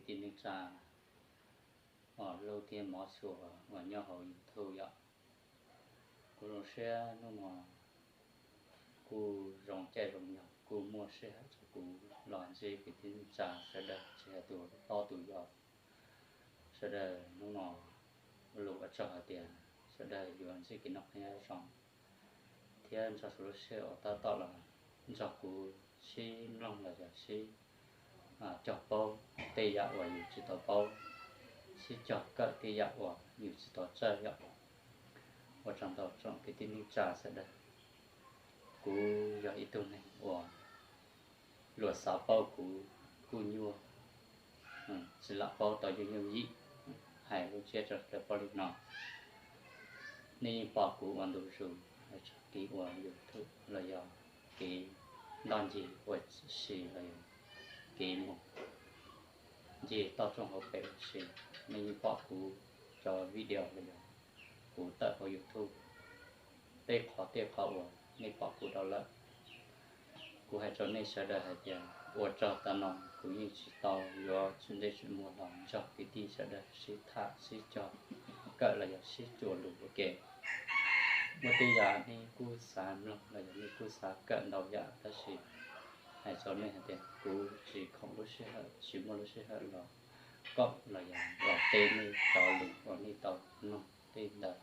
tij neej tsa, uas lub thiab mov xyuas uas nyob hauv YouTube yom. Kuv zoo siab hnub no kuj zoo caij zoo nyoog kuj muaj sij hawm rau kuv los ntsib kwv tij neej tsa sawv daws, tsis hais tus hlob tus yau, sawv daws hnub no lus ua tsaug hais tias sawv daws yuav ntsib kev noj qab nyob zoo thiab nrog rau lub sij hawm uas tab tom los nrog kuv sib mloog los yog sib cog paub tej yam uas yus tsis tau paub, sib cog kawm tej yam uas yus tsis tau txawj yom. Ua tsaug ntau tsoom kwv tij neej tsa sawv daws. Kuv yog ib tug neeg uas luag xav paub kuv kuj nyuaj, tsis lam paub tau yooj yooj yim. Hais lub ntsiab rau sawv daws paub li no, nej yeej pom kuv ua ntu zus los txog kev ua YouTube los yog kev ntoj ncig ua si los yog kev mus ncig toj roob hauv pes ua si. Nej yeej pom kuv cov video los yog kuv tawm hauv YouTube tej qhov tej qhov uas nej pom kuv rau lawm. Kuv hais rau nej sawv daws hais tias ua tsaug tas no kuv yeej tsis tau yuav tsis ntsej tsis muag los nrog kwv tij sawv daws sib tham sib cog kawm los yog sib txuas lus ua ke. Muaj tej yam nej kuj xav mloog los yog nej kuj xav kawm ntau yam tab sis hais rau nej hais tias kuv tsis khoom lub sij hawm, tsis muaj lub sij hawm los koom los yog los teb nej cov lus uas nej tau mloog tej ntawd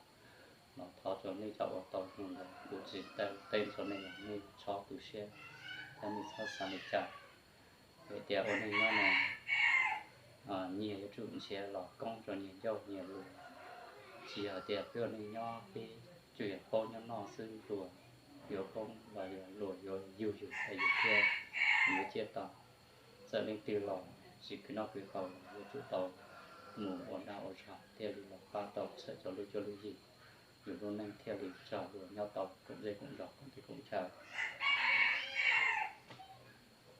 los thov rau nej cov uas tau mloog ntawd kuv tsis tau teb rau nej los nej txhob tu siab thiab nej txhob xav li cas. Vim tias ua neej nyob no nyias yuav tsum nrhiav los koob rau nyias ncauj nyias lus. Tsis yog tias peb ua neej nyob peb tsuas yog paub nyob noj xwb, luag yuav koob los yog luag yuav yug yus es yus thiaj yuav ciaj tau. Txawm leej twg los tsis khwv noj khwv haus los yuav tsum tau mus ua dag ua zog thiaj li los pab tau txhawm rau lub cuab lub yig, yus lub neej thiaj li txog luag nyob tau koom zej koom zos koom teb koom chaw.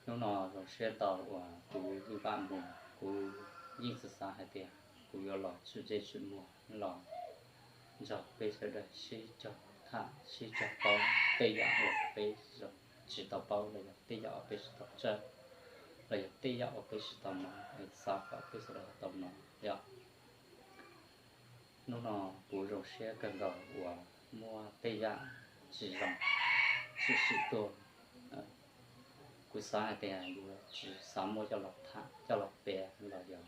Hnub no zoo siab ntau uas kuv yeej vam mus, kuv yeej xav xav hais tias kuv yuav los tsim ntsej tsim muag los nrog peb sawv daws sib cog tham sib cog paub tej yam uas peb tsis tau paub los yog tej yam uas peb tsis tau txawj los yog tej yam uas peb tsis tau hnov es xav kom peb sawv daws tau hnov yom. Hnub no kuv zoo siab kawg nkaus uas muaj tej yam tsis zoo tshwm sim tuaj. Kuv xav hais tias yuav tsis xav muab coj los tham coj los piav los yog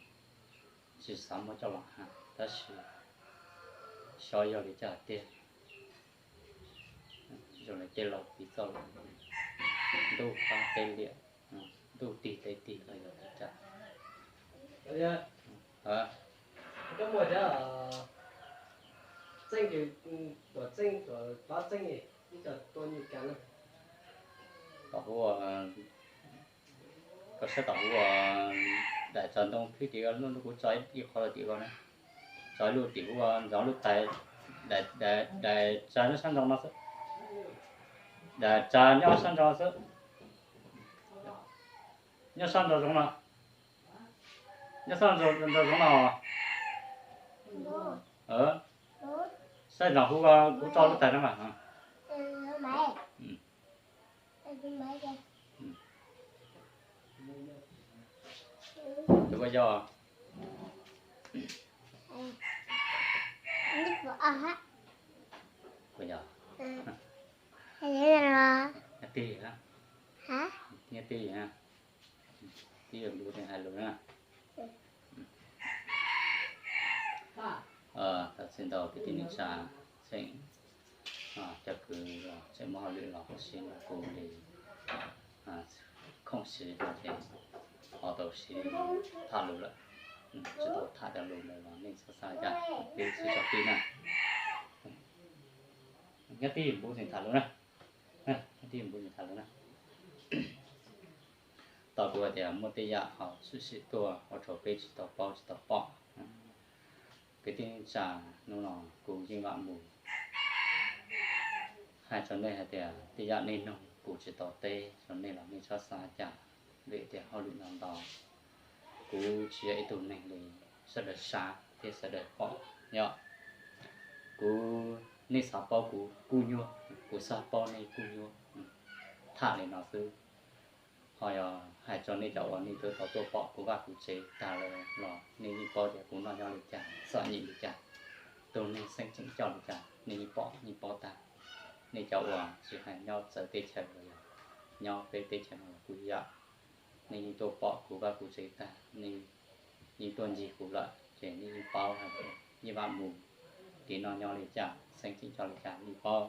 tsis xav muab coj los hais tab sis xyov yog li cas tiag. Zoo li tej laus piv txoj lus, ntuj qab teb liam, ntuj tig teb tig los yog li cas. Tom ub, koj saib tom ub, daim tsav ntoo phij tim ko, kuv tso ib qho rau tim ko na. Tso ib lub tim ub, ntxov lub tais, daim tsav nyob sab nraud no xwb. Daim tsav nyob sab nraud xwb. Nyob sab nraud zoov no. Nyob sab nraud zoov no. Saib nraud hu, kuv tso lub tais no mas. Tus ko yog ko yog nyob twg, nyob twg, twb yog lus hais lus na. Thov txim ntau kwv tij neej tsa, tseem cov kwv los tseem muaj hauj lwm los kuv sib nrog kuv li khoom siv no ces ho tau sib tham lus lawm. Tsis tau tham cov lus ntawd los nej txhob xav li cas, peb sib tso pib na. Nyob twg npus tseem tham lus na. Nyob twg npus tseem tham lus na. Tau kuv hais tias muaj tej yam ho tshwm sim tuaj ua rau peb tsis tau paub tsis tau pom. Kwv tij neej tsa, hnub no kuv yeej vam mus hais rau nej hais tias tej yam nej nug kuv tsis tau teb rau nej los nej txhob xav li cas, vim tias hauj lwm no ntau. Kuv tsis yog ib tug neeg li sawv daws sav thiab sawv daws pom yom. Kuv, nej xav paub kuv kuj nyuaj, kuv xav paub nej kuj nyuaj. Tham li no xwb, Ho yog hais rau nej cov uas nej twb tau tuaj pom kuv vaj kuv tsev tag lawm los nej yeej paub tias kuv noj nyob li cas, txom nyem li cas, tus neeg xeeb ceem coj li cas, nej yeej pom yeej paub tag. Nej cov uas tsis hais nyob txawv teb chaws los yog nyob peb teb chaws no los kuj ib yam, nej yeej tuaj pom kuv vaj kuv tsev tag, nej yeej tuaj ncig kuv lawm ces nej yeej paub hais tias Yeej Vaj Mus kev noj nyob li cas, xeeb ceem coj li cas nej paub.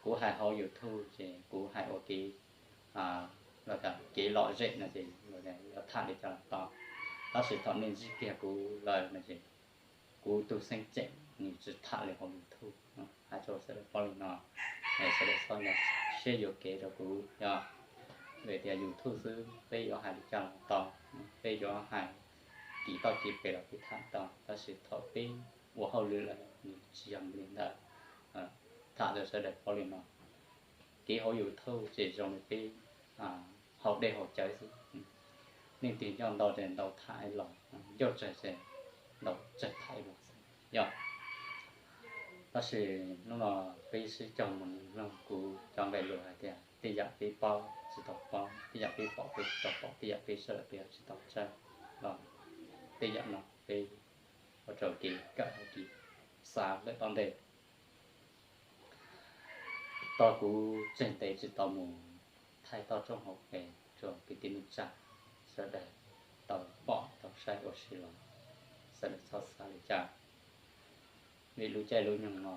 Kuv hais hauv YouTube ces kuv hais ua kev los tias kev lom zem no ces yuav tham li cas los tau. Tab sis thaum nej ntsib kiag kuv lawm no ces kuv tus xeeb ceem nws tsis tham li hauv YouTube. Hais rau sawv daws paub li no, sawv daws txhob nco siab yuam kev rau kuv yog, vim tias YouTube xwb peb yuav hais li cas los tau, peb yuav hais kim toj kim pem los peb tham tau, tab sis thaum peb ua hauj lwm lawm nws tsis yog li ntawd. Tham rau sawv daws paub li no, kev hauv YouTube ces zoo li peb haus dej haus cawv xwb. Leej twg ncauj ntau ces ntau tham ib los, ncauj tsawg ces ntau tsawg tham ib los xwb yog. Tab sis hnub no peb sib cog mus mloog kuv cov nqe lus hais tias tej yam peb paub tsis tau paub, tej yam peb pom peb tsis tau pom, tej yam peb saib lawm peb tsis tau saib los, tej yam no peb ua rau kev kawm hauv kev xav lawm tom ntej. Tos kuv tseg ntev tsis tau mus thaij toj roob hauv pes rau kwv tij neej tsa sawv daws tau pom tau saib ua si los sawv daws txhob xav li cas, vim lub caij lub nyoog no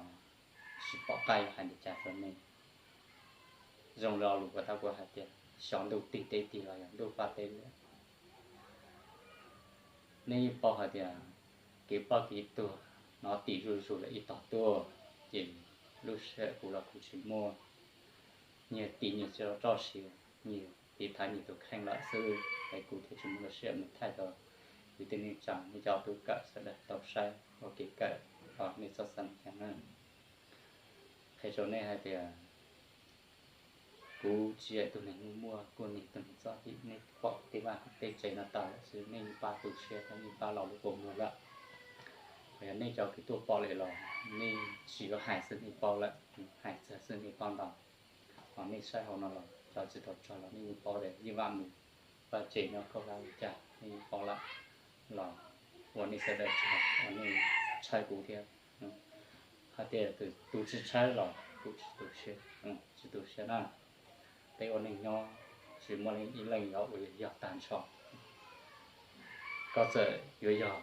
tsis pom qab yuav hais li cas rau nej. Zoo li lo lus uas tab kuv hais tias xyov ntuj tig teb tig los yog ntuj paj teb liam. Nej yeej paub hais tias kev ploj kev tuag no tim zuj zus lawm ib tog tuaj, ces lub sij hawm kuv los kuv tsis muaj, nyias tim nyias tsis tau roj siav, nyias tiv thaiv nyias tus kheej lawm xwb, es kuv thiaj tsis muaj lub sij hawm mus thaij rau kwv tij neej tsa nej cov tub kawm sawv daws tau saib ua kev kawm, nej txhob xav li cas na. Qhia rau nej hais tias kuv tsis yog tus neeg muaj muaj, kuj niag tus neeg txom nyem, nej pom tej vaj tej tsev no tawm lawm xwb nej yeej pab tu siab, nej yeej pab los lub kua muag lawm. Yog nej cov kws tuaj pom lawm los nej tsis yuav hais xwb nej paub lawm, hais txog xwb nej paub ntau. Ho nej saib hauv no los cov tsis tau txog los nej yeej paub tias Yeej Vaj Mus vaj tsev nyob koj vaj li cas nej yeej paub lawm, los ua nej sawv daws tsaug uas nej tshawb kuv thiab. Hais tias tus tsis tshawb los kuv tsis tu siab, tsis tu siab na. Peb ua neej nyob tsis muaj leej ib leej yuav ua yog tag nrho. Koj txawm yuav yog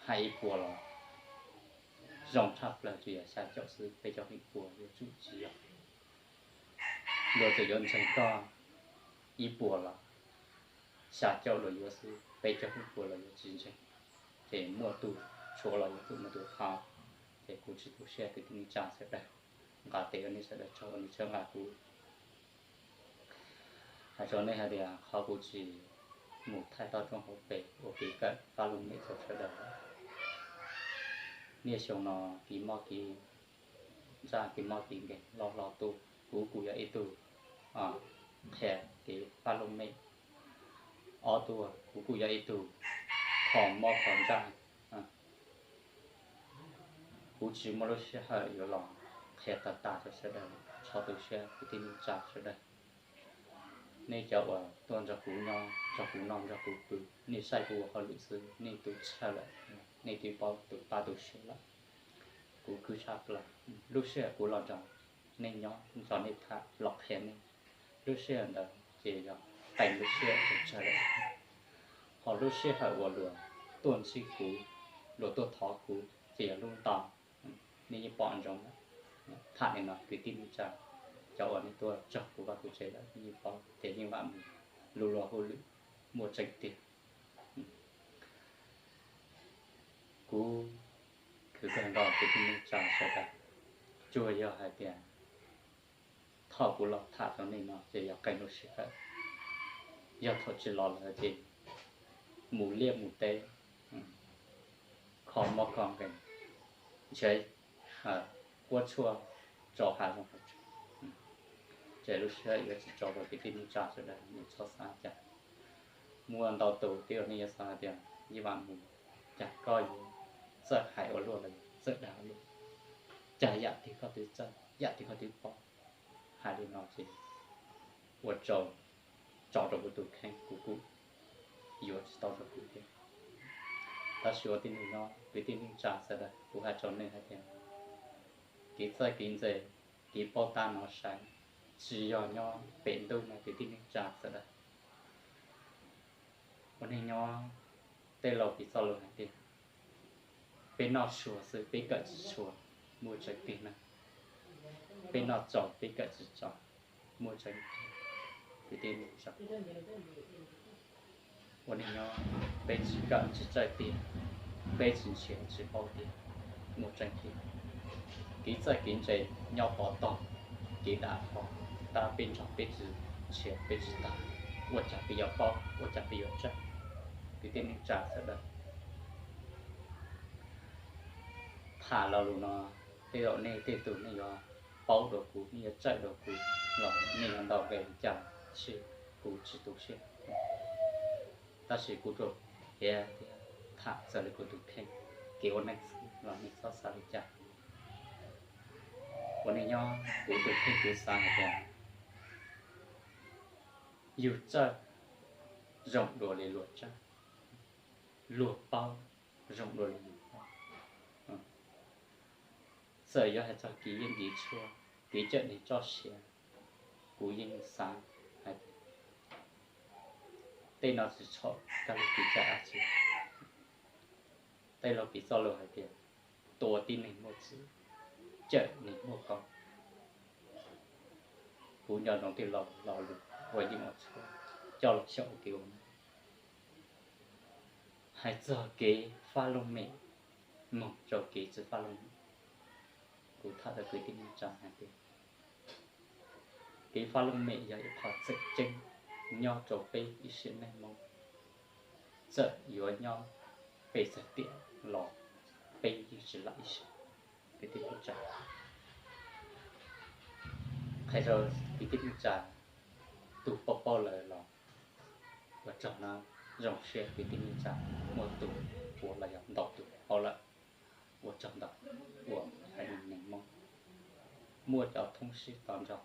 hais ib puas los zoo tshaj plaws tsuas yog xya caum xwb, peb caug feem pua yuav tsum tsis yog. Luag txawm yuav ntseeg koj ib puas los xya caum luag yuav xwb, peb caug feem pua luag yuav tsis ntseeg. Ces muaj tus tshuav los yuav tsum muaj tus thov. Ces kuv tsis tu siab kwv tij neej tsa sawv daws, nqa tes ua nej sawv daws tsaug uas nej tshawb nqa kuv. Hais rau nej hais tias qhov kuv tsis mus thaij toj roob hauv pes ua kev kawm fab lub mem rau sawv daws, niaj xyoo no kev mob kev ntsaj kev mob kev nkeeg loj hlob tuaj, kuv kuj yog ib tug qhia kev fab lub mem. Ob tuaj kuv kuj yog ib tug kho mob kho ntsaj. Kuv tsis muaj lub sij hawm yuav los qhia tag tas rau sawv daws, txhob tu siab kwv tij neej tsa sawv daws. Nej cov uas tuaj nrog kuv nyob, nrog kuv noj nrog kuv pw, nej saib kuv ua hauj lwm xwb nej twb txhawj lawm, nej twb paub tus pab tu siab lawm. Kuv khwv tshaj plaws lub sij hawm kuv los nrog nej nyob, nrog nej tham los qhia nej, lub sij hawm ntawd ces yog qee lub sij hawm tsawg tsawg lawm. Ho lub sij hawm uas luag tuaj ntsib kuv, luag tuaj thov kuv ces yog lub ntau. Nej yeej pom ntsoov lawm, tham li no kwv tij neej tsa, cov uas nej tuaj txog kuv vaj kuv tsev lawm nej yeej paub tias Yeej Vaj Mus lub luag hauj lwm muaj tseeb tiag. Kuv khwv kawg nkaus kwv tij neej tsa sawv daws, tsuas yog hais tias thaum kuv los tham rau nej no ces yog qee lub sij hawm, yog thaum tsis los lawm ces mus liaj mus teb, kho mob kho nkeeg, ntshe quab tshuaj rau hav zoov hav tsuag. Ces lub sij hawm yuav tsis tso rau kwv tij neej tsa sawv daws, nej txhob xav cas. Muaj ntau tus twb yog nej yuav xav hais tias Yeej Vaj Mus, cas koj yuav txawj hais ua luaj los txawj dag ua luaj, cas yam twg koj twb txawj yam twg koj twb paub. Hais li no ces ua rau tso rau kuv tus kheej, kuv kuj yuav tsis tau rau kuv thiab. Tab sis ua tib neeg nyob kwv tij neej tsa sawv daws, kuv hais rau nej hais tias, kev txawj kev ntse, kev paub tab no sai, tsis yog nyob pem ntuj no kwv tij neej tsa sawv daws. Ua neeg nyob, tej laus piv txoj lus hais tias, peb noj tshua xwb peb kawm tsis tshua, muaj tseeb tiag na. Peb noj tsaus peb kawm tsis tsaus, muaj tseeb tiag. Kwv tij neej tsa, ua neeg nyob, peb tsis kawm tsis txawj tiag, peb tsis nrhiav tsis paub tiag, muaj tseeb tiag. Kev txawj kev ntse nyob pov tog, kev dam pov, tab peb nrog peb tsis nrhiav peb tsis tag, ua cas peb yuav paub, ua cas peb yuav txawj? Kwv tij neej tsa sawv daws, tham lo lus no, tej zaum nej tej tug nej yuav paub dua kuv, nej yuav txawj dua kuv los nej yuav ntaus nqe li cas los sis kuv tsis tu siab. Tab sis kuv tsuas piav thiab tham txog li kuv tus kheej, kev ua neej xwb los nej txhob xav li cas. Ua neej nyob, kuv tus kheej kuv xav hais tias, yus txawj zoo dua li luag txawj, luag paub zoo dua li yus paub. Txawm yuav hais txog kev yeej kev tshuaj, kev cawm neeg txoj sia, kuv yeej xav hais tias tej no tsis txhob kab li kev cai dab tsi. Tej laug piv txoj lus hais tias, tua tib neeg muaj txim, cawm neeg muaj koob. Kuv nco ntsoov tej laus lo lus uas yeej ua tshuaj coj los xyaum ua kev ua neej. Hais txog kev faj looj mem mus rau kev tsis faj looj mem, kuv tham rau kwv tij neej tsa hais tias, kev faj looj mem yog ib qho tseem ceeb nyob rau peb ib sim neej Hmoob. Txawm yuav nyob pes txog tiam los peb yeej tsis lam ib sim. Kwv tij neej tsa, qhia rau kwv tij neej tsa, tus paub paub lawm los ua tsaug na, zoo siab kwv tij neej tsa muaj tus ua los yog ntau tus paub lawm, ua tsaug ntau, ua haiv neeg Hmoob muaj cov thoob sib tau nrog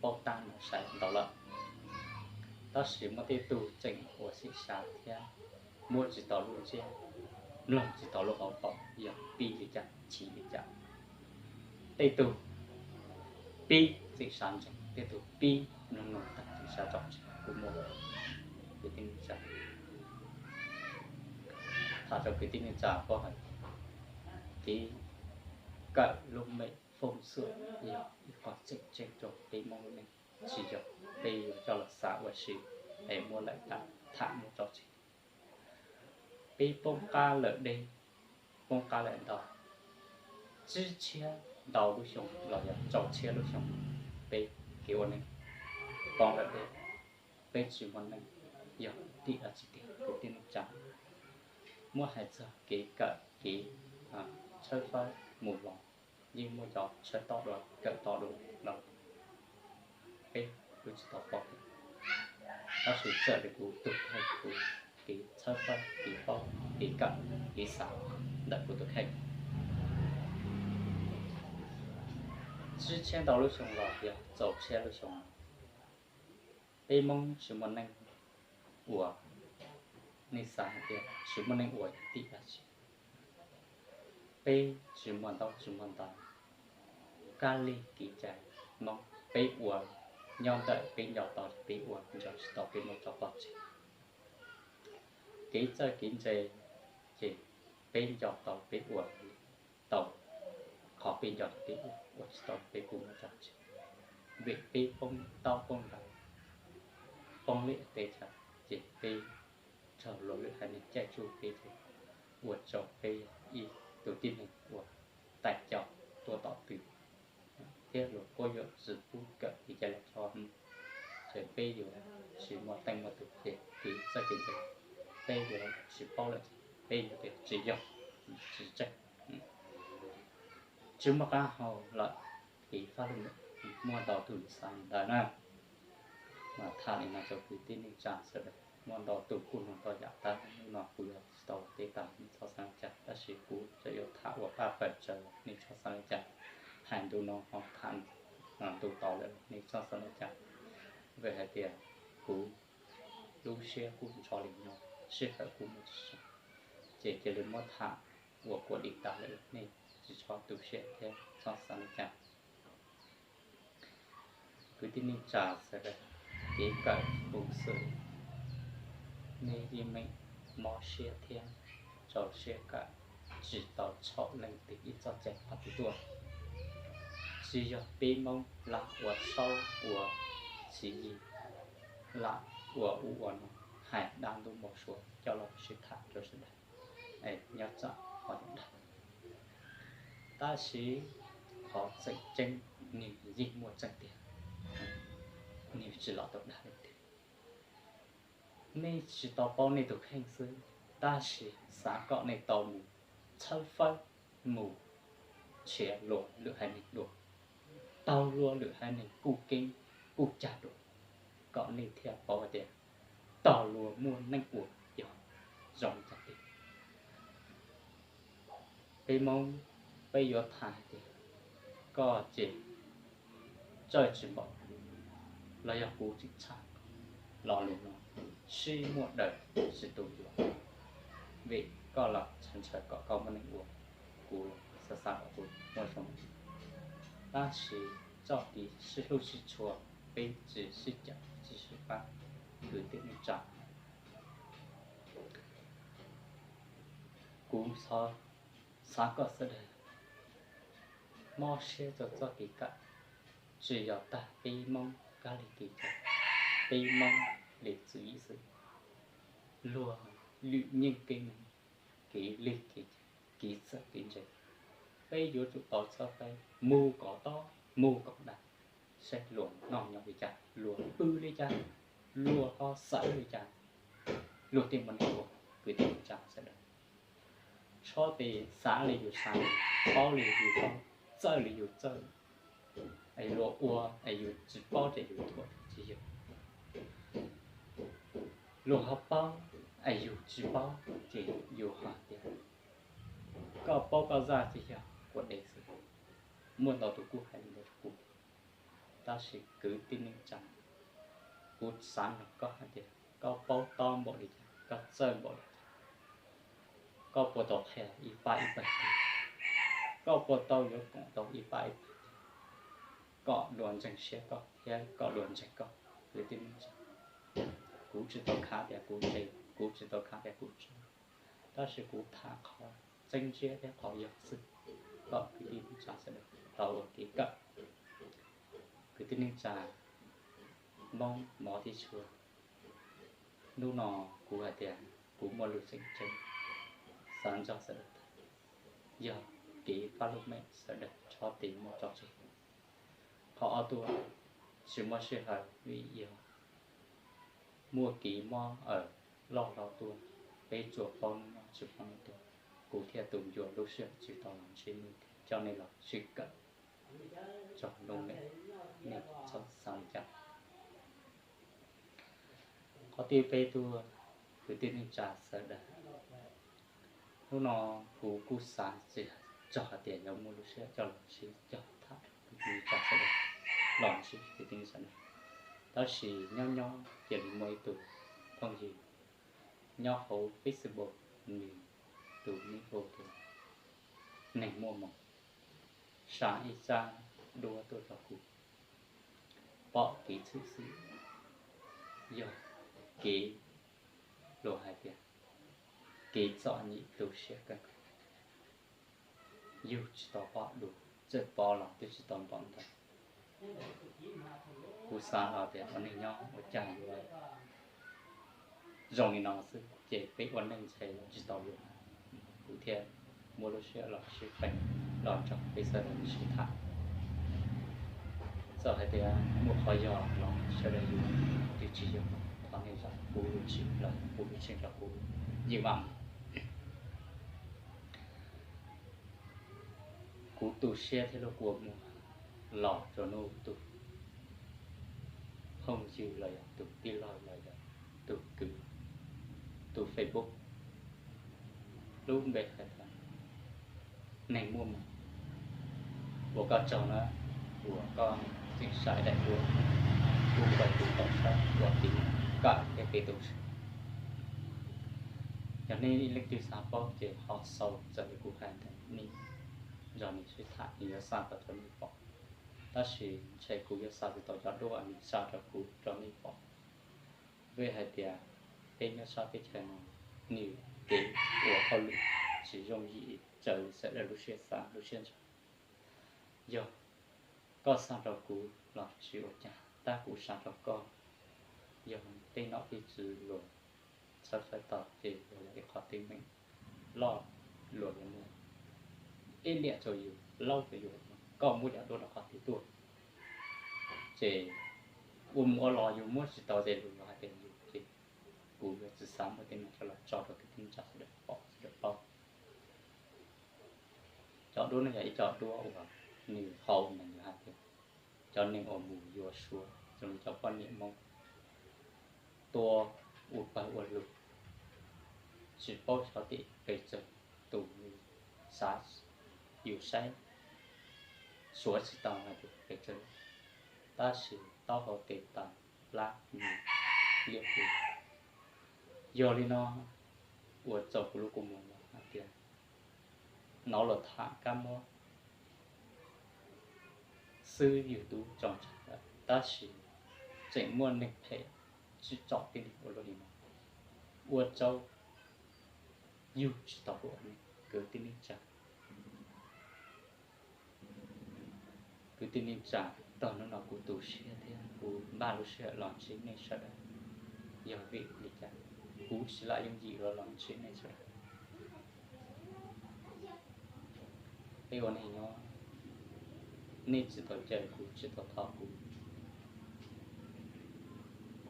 paub tab no sai ntau lawm. Tab sis muaj tej tug tseem ua xim xyav thiab muab tsis tau lub ntsiab, mloog tsis tau lub hauv paus, yog pib li cas chim li cas. Tej tug pib txim xav ntseeg, tej tug pib mloog mloog tag txim xav tso tseg kuj muaj. Kwv tij neej tsa, tham rau kwv tij neej tsa paub hais, kev kawm lub mem fooj xuam yog ib qho tseem ceeb rau peb Hmoob lub neej, tsis yog peb yuav coj los xav ua si es muab lawm tham muab tso tseg. Peb poob qab lawm deb, poob qab lawm ntau, tsib txhiab ntau lub xyoo los yog rau txhiab lub xyoo, peb kev ua neej poob lawm deb, peb tsis muaj neej, yog tim dab tsi tiag kwv tij neej tsa? Muab hais txog kev kawm kev tshawb fawb mus los yeej muaj cov tshawb tod dua kawm tod dua los peb kuj tsis tau paub. Tab sis txawm li kuv tus kheej kuv kev tshawb fawb kev paub kev kawm kev xav ntawm kuv tus kheej, tsib txhiab ntau lub xyoo los yog rau txhiab lub xyoo, peb Hmoob tsis muaj neej ua. Nej xav hais tias tsis muaj neej ua yog tim dab tsi? Peb tsis muaj ntaub tsis muaj ntawv, kab lig kev cai Hmoob peb ua, nyob ntawm peb nco tau peb ua, nco tsis tau peb muab tso pov tseg. Kev txawj kev ntse ces peb nco tau peb ua tau, qhov peb nco peb ua, ua tsis tau peb kuj muab tso tseg. Vim peb poob taub poob ntawv, poob lwm teb chaws, ces peb raug luag lwm haiv neeg caij tsuj peb ces ua rau peb ib tug tib neeg uas tais caus tuaj tom tw, thiab luag quab yuam tsis pub kawm kev cai los txog hnub, ces peb yuav tsis muaj teej muaj tus, ces kev txawj kev ntse peb yuav tsis paub lawm, peb yuav tias tsis yog, tsis tseeb, tsis muaj qab hau lawm. Kev faj lwm muaj ntau tus xav li ntawd na. Mas tham li no rau kwv tij neej tsa sawv daws, muaj ntau tus kuj nug ntau yam tab hnub no kuv yuav tsis tau teb tag, nej txhob xav li cas, tab sis kuv tseem yuav tham ua paj pawg tsawv, nej txhob xav li cas. Hais ntu no ho tham ntu tod lawm, nej txhob xav li cas. Vim hais tias Kuv lub siab kuj nrov li no, sij hawm kuj muaj tsis tsawg, ces cia li muab tham ua kuam li tas lawm, nej tsis txhob tu siab thiab txhob xav li cas. Kwv tij neej tsa sawv daws, kev kawm kuv xwm, nej yeej meem mob siab thiab rau siab kawm, tsis tau txhaum leej twg ib txoj cai qhov twg tuaj. Tsis yog peb Hmoob lam ua saub ua tswv yim, lam ua ub ua no, hais dab ntub npau suav coj los sib tham rau sawv daws, es nyob tsam qhov dag. Tab sis qhov tseem ceeb nws yeej muaj tseeb tiag, nws tsis los tau dag leej twg. Nej tsis tau paub nej tus kheej xwb, tab sis xav kom nej tau mus txhawb fawb, mus nrhiav luag lwm haiv neeg dua, taug luag lwm haiv neeg kuj keeb kuj cag dua, kom nej thiaj paub hais tias tog luag muaj neej ua yog zoo li cas tiag. Peb Hmoob, peb yuav tham hais tias koj ces txawj tsis npaum, los yog kuv tseem tshaj, lo lus no sib muaj daws tsis tu yuav, vim koj los ntshaw ntshaw kom koj muaj neej ua, kuv xav xav kom kuv muaj zoo. Tab sis txoj kev sib hlub sib tshua, peb tsis sib cav tsis sib pab, kwv tij neej tsa. Kuv xav kom sawv daws mob siab rau txoj kev kawm, tsis yog tag peb Hmoob kab li kev cai, peb Hmoob li txwv yim xwb, luag lwm yeej kev, kev li kev, kev txawj kev ntse. Peb yuav tsum tau txhawb peb mus kom tob mus kom dav, saib luag noj nyob li cas, luag pw li cas, luag ho xav li cas, luag thiaj muaj neej ua. Kwv tij neej tsa sawv daws, txhob tes xav li yus xav, paub li yus paub, txawj li yus txawj, es luag ua es yus tsis paub ces yus thuam tsis yog. Luag ho paub es yus tsis paub ces yus ho tias koj paub koj zaj tsis yog quav dev xwb. Muaj ntau tus kuj hais li ntawd rau kuv, tab sis kwv tij neej tsa, kuv xav nrog koj hais tias koj paub tob npaum li cas, koj txawj npaum li cas, koj puas tau qhia ib pab ib pawg tiag, koj puas tau yuav koom tau ib pab ib pawg tiag, kom luag ntseeg siab koj thiab kom luag ntseeg koj. Kwv tij neej tsa, kuv tsis tau khav tias kuv ntse, kuv tsis tau khav tias kuv txawj, tab sis kuv tham qhov tseeb ntsiab thiab qhov yog xwb, kom kwv tij neej tsa sawv daws tau ua kev kawm. Kwv tij neej tsa, Hmoob mov thiab tshua, hnub no kuv hais tias kuv muaj lus tseem ceeb, xav nrog sawv daws tham, yog kev pab lub meej sawv daws txhob tes muab tso tseg. Qhov ob tuaj, tsis muaj sij hawm vim yog muaj kev mob aws loj hlo tuaj, peb tsuas paub hnub nyoog tsis paub hnub tuag, kuv thiaj tus ncua lub sij hawm tsis tau los ntsib nej, coj nej los sib kawm txog lub meej, nej txhob xav li cas. Qhov thib peb tuaj, kwv tij neej tsa sawv daws, hnub no kuv kuj xav tsis txog hais tias yuav muaj lub sij hawm coj los sib cog tham rau kwv tij neej tsa sawv daws, los ntsib kwv tij neej tsa sawv daws. Tab sis nyob nyob cia li muaj ib tug phooj ywg nyob hauv Facebook, nws tus nick hu tias Neeg Muaj Moov, xa ib tsab duab tuaj rau kuv, pom kev tshwm sim, yog kev, luag hais tias kev txom nyem tu siab kawg nkaus, yug tsis tau poj dua, txawm pom los twb tsis tau npaum ntawd. Kuv xav hais tias ua neej nyob ua cas yuav zoo li no xwb, ces peb ua neej ntshe tsis tau yuav, kuv thiaj muaj lub sij hawm los sib qee, los nrog peb sawv daws sib tham. Txawm hais tias muaj qhov yog los sawv daws yuav, twb tsis yog, thov nej zam kuv lub txim los kuv lub txim rau kuv ywm vam. Kuv tu siab thiab lub kua muag los rau hnub tus phooj ywg los yog tus tij laug los yog tus kwv, tus Facebook, lub npe hais tias Neeg Muaj Moov, ua koj tsaug na, uas koj tseem xa daim duab tuaj rau kuv tau saib ua kev kawm thiab kev tu siab. Yog nej leej twg xav paub ces ho sau txawm li kuv hais ntawd, nej nrog nws sib tham, nws yuav xa tau rau nej pom. Tab sis ntshe kuv yuav xa tsis tau cov duab uas nws xa rau kuv rau nej pom, vim hais tias peb nyob sab teb chaws no, nws kev ua hauj lwm tsis yooj yim raws li sawv daws lub siab xav lub siab ntshaw. Yog koj xa rau kuv los tsis ua cas, tab kuv xa rau koj, yog tej nom tej tswv luag txhawb txhawb tau ces yog ib qho teeb meem loj, luag yuav muab ib liam rau yus, laub rau yus, koj muab cov duab rau qhov twg tuaj. Ces ua mus ua los yus muab tsis tau ces luag yuav hais tias yus ces, kuv yuav tsis xav muab tej no coj los tso rau kwv tij neej tsa sawv daws pom sawv daws paub. Cov duab no yog ib co duab uas nws haus neeg, yus hais tias cov neeg uas mus yuav suav zoo li cov poj niam Hmoob tua ua pawg ua lug, tsis paub xyov tim pes tsawg tus, nws xav, yus saib suav tsis tau hais tias pes tsawg, tab sis taub hau tes taw plab nws liab ploog. Yog li no, ua rau kuv lub kua muag no hais tias hnov luag tham kab mob xwb yus twb tso tseg lawm, tab sis tseem muaj neeg phem tsim txom tib neeg ua luaj li no, ua rau yus tsis tau hlub neeg. Kwv tij neej tsa, kwv tij neej tsa, txog hnub no kuv tu siab thiab kuv npaj lub sij hawm los ntsib nej sawv daws. Yog vim li cas kuv tsis lam yooj yim los los ntsib nej sawv daws? Peb ua neej nyob, nej tsis tau caw kuv, tsis tau thov kuv,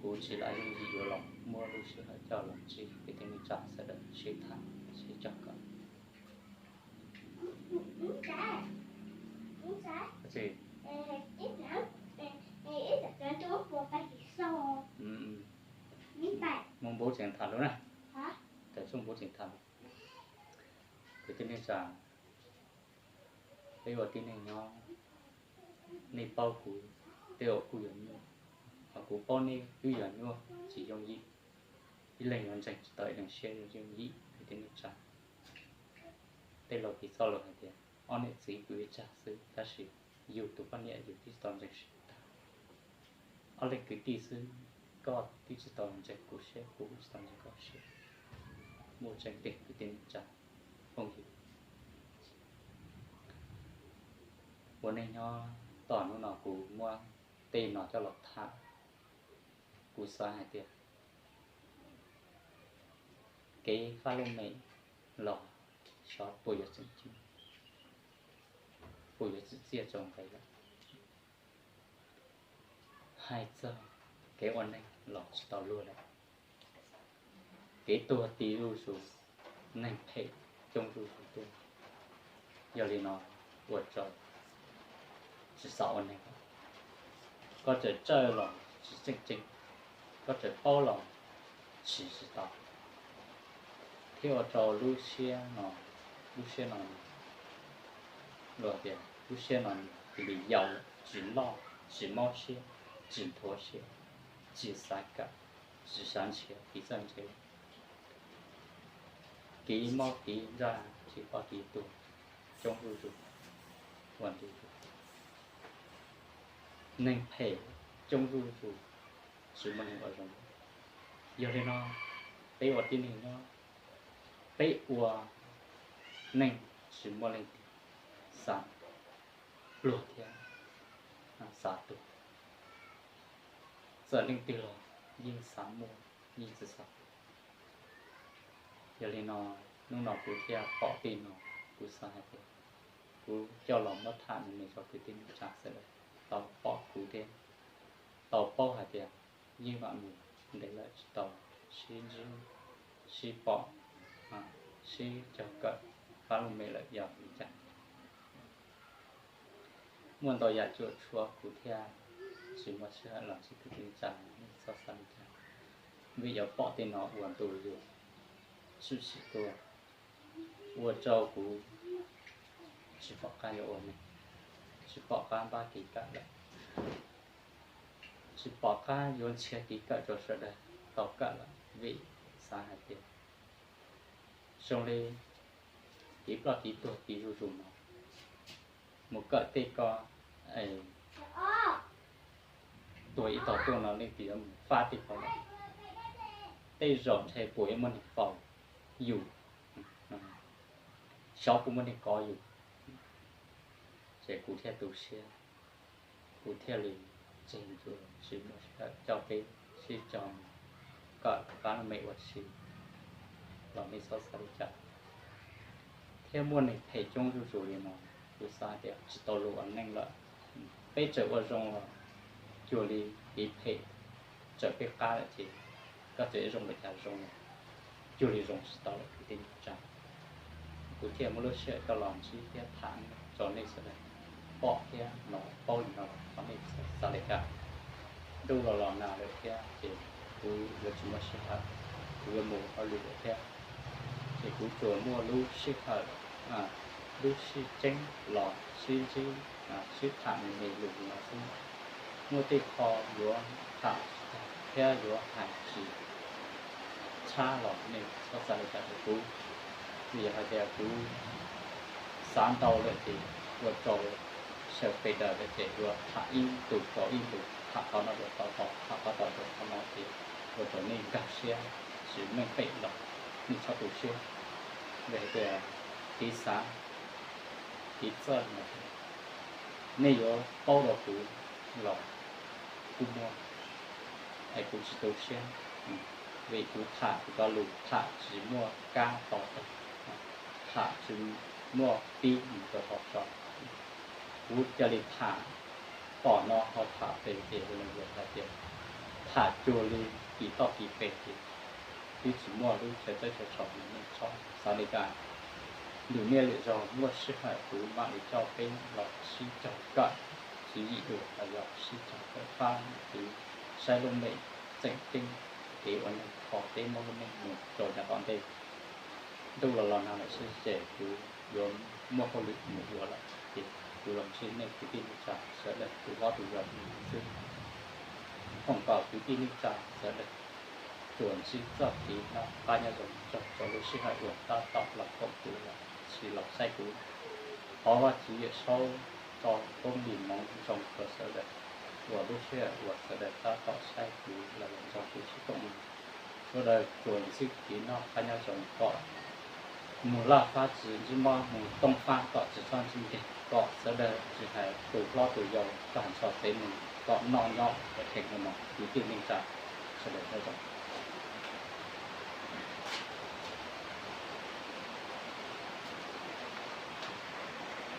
kuv tsis lam yooj yim yuav los muab lub sij hawm coj los ntsib kwv tij neej tsa sawv daws sib tham sib cog kawm. Mus npau tseem tham lawm na, tam tsuj npau tseem tham lawm. Kwv tij neej tsa, peb ua tib neeg nyob, nej paub kuv tej zaum kuj yuav nyuaj, hos kuv paub nej twb yuav nyuaj tsis yooj yim. Ib leeg yuav ntseeg tsis tau ib leeg siab yooj yim, kwv tij neej tsa. Tej laus piv txoj lus hais tias ob niam txiv pw ib tsag xwb, tab sis yus tus poj niam yus twb tsis tau ntseeg siab tag. Ob leeg kwv tij xwb, koj twb tsis tau ntseeg kuv siab, kuv twb tsis tau ntseeg koj siab. Muaj tseeb tiag kwv tij neej tsa, phooj ywg. Ua neej nyob txog hnub no kuv muab tej no coj los tham, kuv xav hais tias kev fab lub mem los xyov puas yuav tseem ceeb, puas yuav tsim txiaj rau nqe lawm. Hais txog kev ua neeg los tsis tau luag lawm, kev tuag ti zuj zus, neeg phem coob zuj zus tuaj. Yog li no, ua rau tsis xav ua neeg. Koj txawm txawj los tsis tseem ceeb, koj txawm paub los tsis tsis tau, thiab ua rau lub siab no, lub siab no, luag tias lub siab no cia li yau lawm, tsis loj, tsis mob siab, tsis nthuav siab, tsis xav kawm, tsis xav nrhiav kev txawj ntse, kev mob kev ntsaj, kev ploj kev tuag coob zuj zus, ua ntu zus, neeg phem coob zuj zus, tsis muaj neeg ua zoo. Yog li no, peb ua tib neeg nyob, peb ua neeg tsis muaj leej twg xav pluag thiab xav tuag. Txawm leej twg los yeej xav muaj, yeej tsis xav pluag. Yog li no, hnub no kuv thiaj pom tej no, kuv xav hais tias kuv coj los muab tham me me rau kwv tij neej tsa sawv daws tau pom kuv thiab tau paub hais tias yeej mam mus ntev lawm tsis tau sib ntsib, sib pom, sib cog kawm fab lub mem lawm yog li cas. Muaj ntau yam cuam tshuam kuv thiaj tsis muaj sij hawm los ntsib kwv tij neej tsa, nej txhob xav li cas, vim yuav pom tej no ua ntu zus, tshwm sim tuaj, ua rau kuv tsis pom qab yuav ua neeg, tsis pom qab npaj kev kawm lawm, tsis pom qab yuav nrhiav kev kawm rau sawv daws. tau kawm lawm vim xav hais tias zoo li kev ploj kev tuag kev zuj zus no, mus kawm tej ko tuag ib tog tuaj no leej twg yuav mus fab tej ko lawm. Tej zaum ntshe puas yuav muaj neeg faus yus, xyov puas muaj neeg kov yus. Ces kuv thiaj tu siab, kuv thiaj li tseg ntsuas tsis muaj sij hawm coj peb sib cog mus kawm pab me ua si los nej txhob xav li cas. Thiab muaj neeg phem coob zuj zus li no, kuv xav tias tsis tau lus ua neej lawm. Peb txawm ua zoo los cuag li kev phem txawm peb qab lawm ces koj txawm zoo li cas zoo, cuag li zoo tsis tau lawm kwv tij neej tsa. Kuv thiaj muaj lub sij hawm coj los ntsib thiab tham rau nej sawv daws pom thiab los paub li no, thov nej xav li cas. Ntuj los los nag lawm thiab ces kuv yuav tsis muaj sij hawm, kuv yuav mus hauj lwm lawm thiab. Ces kuv tsuas muaj lub sij hawm, lub sij tseeb los sib ntsib, sib tham me me lus li no xwb. Muaj tej qho yuav tham thiab yuav hais tsis tshab los nej txhob xav li cas rau kuv, vim yog hais tias kuv xav ntau lawm ces ua rau sawv pes daws lawm ces yuav tham ib tus rau ib tus, tham qhov no rau qhov tod, tham qhov tod rau qhov no ces ua rau nej nkag siab tsis meej pem los nej txhob tu siab. Vim hais tias kev xav kev txawj no nej yuav paub rau kuv los kuj muaj, es kuv tsis tu siab, vim kuv tham kuv cov lus tham tsis muaj kab to taub, tham tsis muaj pib mus rau hauv tso. Kuv cia li tham pom no ho tham pem ces ua li hais tias tham cuag li kis toj kis pes ces twb tsis muaj lub chaw txawb chaw tso li nej txhob xav li cas. Lwm niaj lwm zaus muaj sij hawm kuv mam li coj peb los sib cog kawm tswv yim dua los yog sib cog kawm pab kwv saib lub neej tseem ceeb, kev ua neeg kho peb muab lub neej mus rau yav tom ntej. Ntuj los los nag lawm xwb ces kuv yuav muaj hauj lwm mus ua lawm ces kuv los ntsib nej kwv tij neej tsa sawv daws tus hlob tus yau xwb. Foom kom kwv tij neej tsa sawv daws tsuas ntsib txoj kev noj qab nyob zoo txog rau lub sij hawm uas tab tom los koom kuv los sis los saib kuv. Thov Vajtswv Yawmsaub tso koob hmoov zoo rau sawv daws uas lub sij hawm uas sawv daws tab tom saib kuv los nrog kuv sib koom mloog. Sawv daws tsuas ntsib kev noj qab nyob zoo kom mus laj fab tsis ntsib mob, mus tooj fab kom tsis txhob ntsib nkeeg, kom sawv daws tsis hais tus hlob tus yau tag nrho tsev neeg kom noj nyob ua kheev ua mov kwv tij neej tsa sawv daws nyob zoo.